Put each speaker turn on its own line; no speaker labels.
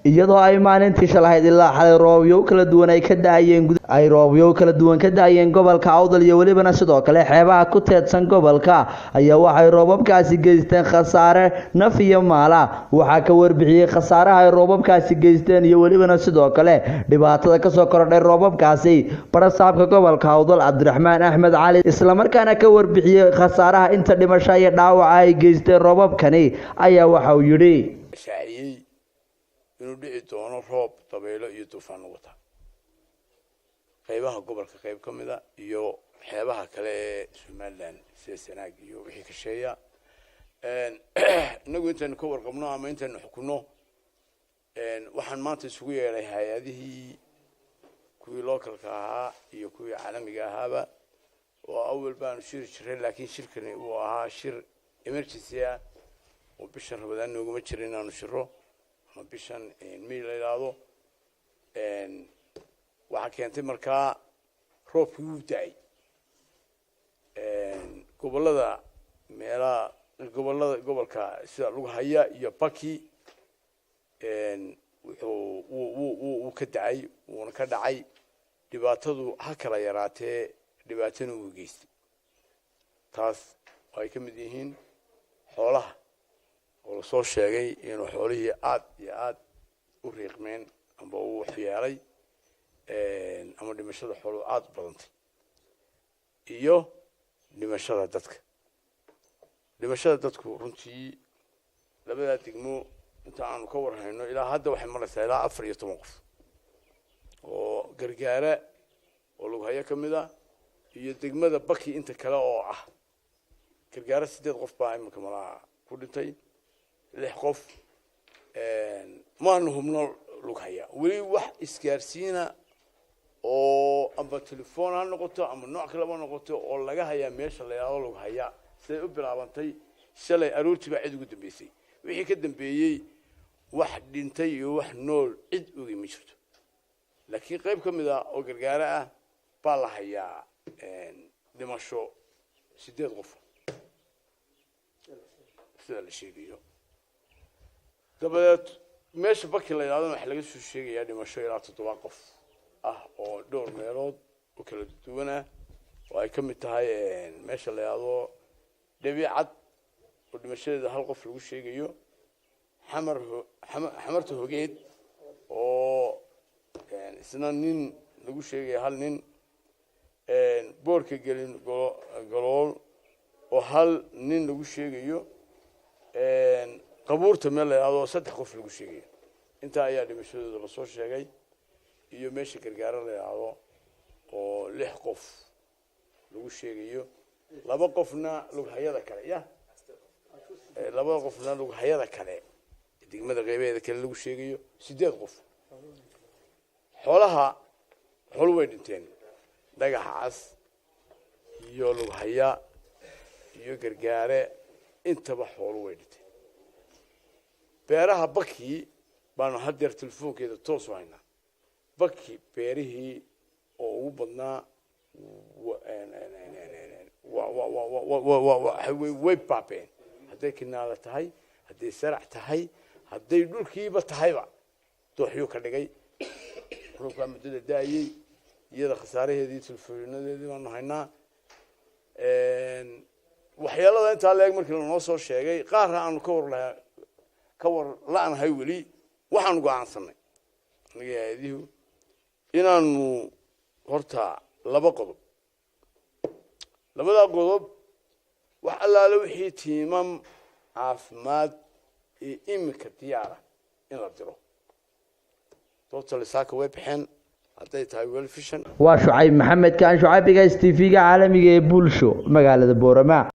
Iyadoo ay maalintii shalahayd ilaa xalay roobyo kala duwan ay ka da'ayeen, ay roobyo kala duwan ka da'ayeen gobolka Awdal iyo welibana sidoo kale xeebaha ku teedsan gobolka, ayaa waxay roobabkaasi geysteen khasaare naf iyo maala. Waxaa ka warbixiyey khasaaraha ay roobabkaasi geysteen iyo welibana sidoo kale dhibaatada kasoo korodhay roobabkaasi barasaabka gobolka Awdal Cabdiraxmaan Axmed Cali, islamarkaana ka warbixiyey khasaaraha inta dhimasho iyo dhaawaca ay geysteen roobabkani, ayaa waxa uu yidhi:
Shaaciyey inuu dhici doono roob dabaylo iyo duufaano wata qaybaha gobolka qayb ka mida iyo xeebaha kale ee Somaliland sida Sanaag iyo wixii ka sheeya. Innagu intaynu ka warqabno ama intaynu xukunno, waxaan maanta isugu yeedhay hay-adihii, kuwii localka ahaa iyo kuwii caalamiga ahaaba, oo awal baanu shiri jiray, laakiin shirkani uu ahaa shir emergency ah oo bishan Rabadaan nooguma jira inaanu shiro ama bishan May la yidhaahdo. Waxaa keentay markaa roobkii wuu da-ay gobollada, meelaha gobollada gobolka sida Lughaya iyo Baki wuxuu wuu ka da-ay, wuuna ka dhacay. Dhibaatadu ha kala yaraatee, dhibaatana wuu geystay, taas oo ay ka mid yihiin xoolaha oo lasoo sheegay inuu xoolihii aada iyo aada u riiqmeen amba uu waxyeelay ama dhimashada xooluhu aada u badantay iyo dhimashada dadka. Dhimashada dadku runtii labadaa degmo inta aanu ka warhayno ilaa hadda waxay maraysaa ilaa 14 qof oo Gargaara oo Lughayo ka mid a iyo degmada Baki inta kale oo ah Gargaara. 8 qof baa iminka malaa ku dhintay, 6 qof maanu hubno. Lughaya weli wax isgaarsiina oo amba telefoon ha noqoto ama nooc kaleba noqoto oo laga hayaa meesha la yidhahdo Lughaya siday u bilaabantay shalay aroortii baa cid ugu dambeysay. Wixii ka dambeeyey wax dhintay iyo wax nool cid ogi ma jirto, laakiin qayb ka mid ah oo Gargaaro ah baa la hayaa dhimasho 8 qof sida la sheegayo. Dabadeed meesha Baki la yidhahdona waxaa laga soo sheegayaa dhimasho ilaa 7 qof ah oo dhowr meelood oo kala duwan ah, oo ay ka mid tahay meesha la yidhahdo Dhabiicad oo dhimashadeeda hal qof lagu sheegayo, Xamar Xamarta Hogeed oo isna nin lagu sheegayo, hal nin, Boorka Gelin Galool oo hal nin lagu sheegayo, Qabuurta meel la yidhahdo oo 3 qof lagu sheegayo. Intaa ayaa dhimashadooda lasoo sheegay, iyo meesha Gargaaro la yidhaahdo oo 6 qof lagu sheegayo, 2 qofna Lughayada kale ya 2 qofna Lughayada kale degmada qeybaheeda kale lagu sheegayo, 8 qof. Xoolaha, xoolu way dhinteen. Dhagaxa Cas iyo Lughaya iyo Gargaare intaba xoolu way dhinteen. Beeraha Baki baanu haddeer telefoonkeeda toos u haynaa. Baki beerihii oo ugu badnaa way baabeen, hadday kinaala tahay, hadday sarac tahay, hadday dhulkiiba tahayba dooxyuu ka dhigay roobkaa muddada da-ayey. Iyada khasaaraheedii telefoonadeedii baanu haynaa. Waxyeelada intaa la-eg markii lanoo soo sheegay, qaarna aanu ka war ka war la-nahay weli, waxaanu go-aansanay aniga hay-adihu inaanu horta 2 qodob. Labadaa qodob, wax allaale wixii tiimam caafimaad ee iminka diyaara in la diro. Total saaka way baxeen, hadday tahay World Vision.
Waa Shucayb Maxamed Kaan Shucaybiga, S T V-ga caalamiga ee Bulsho, magaalada Boorama.